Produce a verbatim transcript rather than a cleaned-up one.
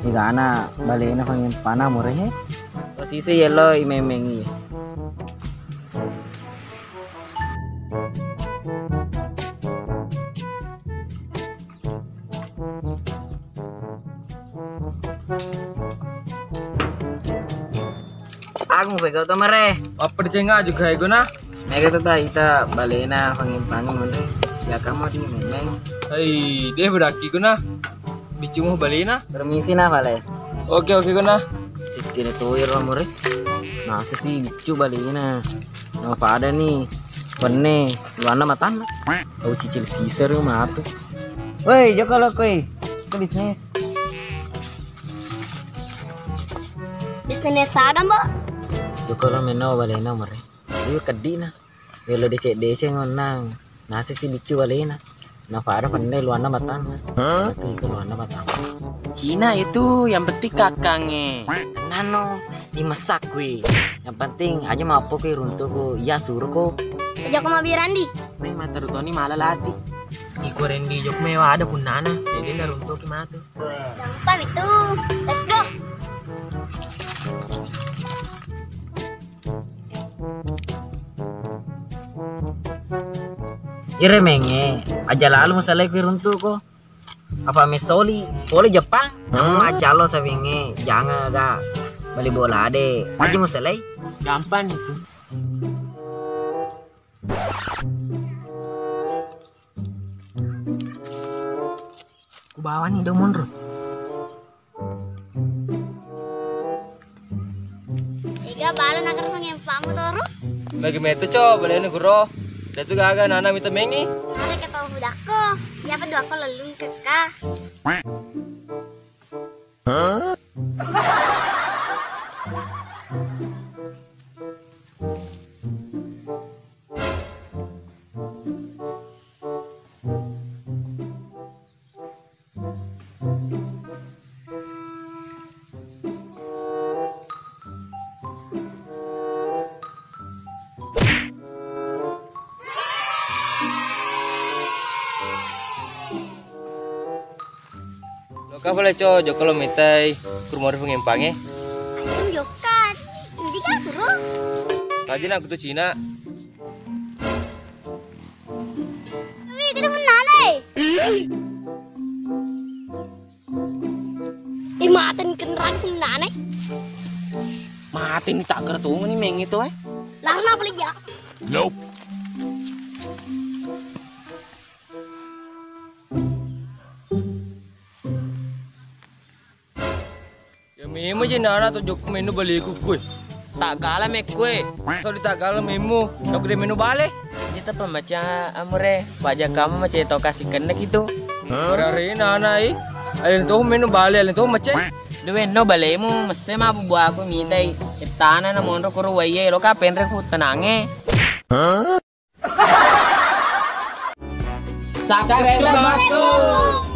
Igana balena fangempana mure he. Posisi yello imeng-mengi. Aku mau pegang tuh mere. Apa dicenga juga ya guna? Mega tuh tak ita balena fangempana mure. Ya kamu di memeng. Hei, dia beraki guna. Biccu mu balena. Permisi na pale. Oke, oke guna. Sikkini toiro mure. Nasa si biccu balena. Napa pada ni penne luanna matanna. Tau cicil sisar matu. Woi, joko lo koi. Ke bisnis. Bisnis sadang, Bo. Joko lo menno balena mure. Iyo keddina. Yolo deceng-deceng onnang. Nasa si biccu balena. Napada penne luanna matanna. Berarti ke luanna matanna. Cina itu yang penting kakangnya. Tenano, imasak kui. Yang penting aja mappo kui runtuku. Iya suruh ko. Joko mau birandi. Mai mata rutoni malah lati. Iko rendi jok mewa ada punnana. Jadi na runtuki matu. Gampang itu. Let's go. Ire menge, aja lalu masalai kui runtuko. Apa mesoli, pole Jepang? Namu aja lo sabinge, jangan ga beli bola de. Aja masalai. Gampang itu. Ku bawani do monro. Ega balo nakar fangempammu toro. Bagi metu co, balenu guro. Datu gaga nana mita mengi. Ada ke tau budakko. Siapa dua ko lelung keka. Loka pale co, jokka lo mitai kurmori fangempangngé. Anjing jokka. Endi ka kuro? Taji nak kutu Cina. Wih, kita menana eh. Ih, mate ni kenrang menana eh. Mate ni tak gertungan ni meng itu eh. Larna apa lagi ya? Nope. Ya memo je nana to jokku menu baleku kue. Taggala mekkue. So di taggala memo. Jokku de menu bale. Ini tepa maca amure. Paja kamu maca to kasih kena gitu. Berare nana i. Alen to menu bale, alen to maca. Duwe no balemu messe ma buaku mitai. Tana na monro kuru waye lo ka penre ku tenange. Subscribe Mas Bro.